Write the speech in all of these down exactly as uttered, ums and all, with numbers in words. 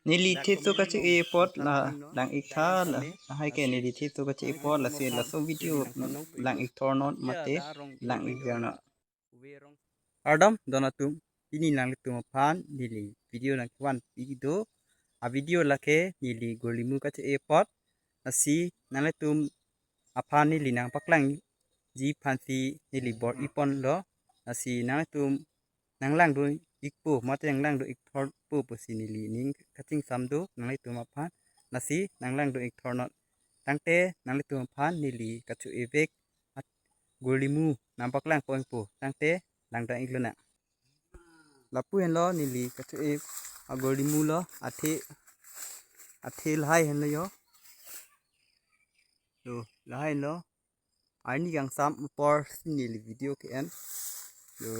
Neli theso kache-e apot la lang-ik tha, la, lahai ke neli theso kache-e apot, lasi laso video lang-ik thornon mate lang-ik jarnon. Kardom don atum, pini nanglitum aphan neli video nangkevanpi do. A video lake neli gurlimu kache-e apot, lasi nanglitum aphan neli nangpaklangji aphansi neli bor-iponlo, lasi nanglitum nanglangdun-ikpo mate nanglangdun-ik thorpo pusi neli ning kachingsam do nanglitum aphan, lasi nanglangdun-ik thornon. Tangte nanglitum aphan neli kache-e vek a gurlimu nangpaklangpon po, tangte langdun-iklonang. Lapu henlo neli kache-e a gurlimu lo, athe, athe lahai henlo jo. Lo, lahai henlo. Arni kangsam apor si neli video ke-en. Lo,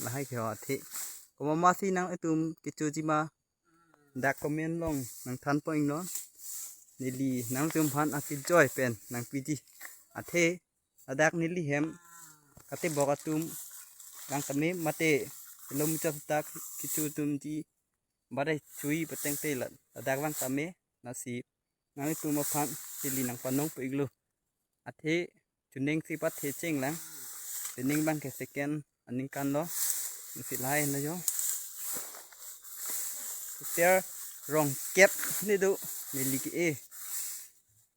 lahai ke ho athe. Komatmasi nanglitum kechoji ma, dak comment along nangthanpon iknon. Neli nanglitum aphan akejoi pen nangpiji. Athe ladak neli hem katebok atum vang tame mate, lo muchot dak kecho atumji barai chui pateng te la, ladak vang tame, lasi nanglitum aphan neli nangpanongpo-iklo. Athe chuning si pathe chenglang. Pining abang ke second aningkan lo. Lasi lahai henlo jo. Hotel rong kep ne do neli ke-e.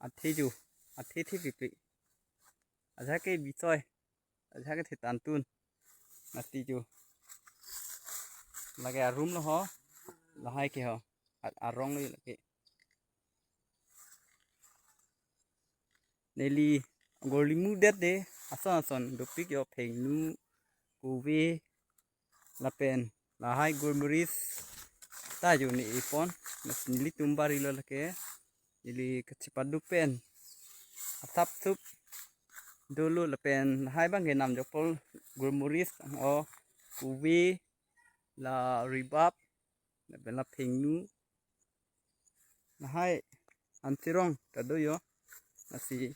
Athe jo, athe the pipi. Ajahak ke bisoi, ajahak ke thethan tun. Lasi jo. Lake a room lo ho. Lahai ke ho. A, arong lo lake. Neli gurlimu det de ason ason dopik jo, phengnu, kove, lapen lahai gulmoris ta jo ne-epon, lasi nelitum bari lo lake. Neli kachepaduk pen asap sup dolo lapen lahai abang ke namjokpol, gulmoris, o, kove, la ribap, lapen la phengnu. Lahai antirong ta do jo. Lasi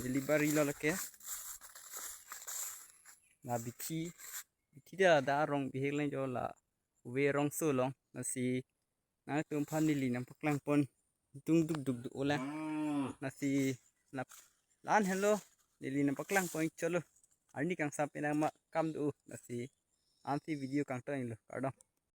neli bari lo lake. La bithi, bithi ta da arong bihek lang jo, la kove rongso along. Lasi nanglitum aphan neli nangpaklangpon, tung duk duk duk olang. Lasi la-an henlo neli nangpaklangpon cholo. Arni kangsam penang ma kam do, lasi ansi video kangton iklo, kardom.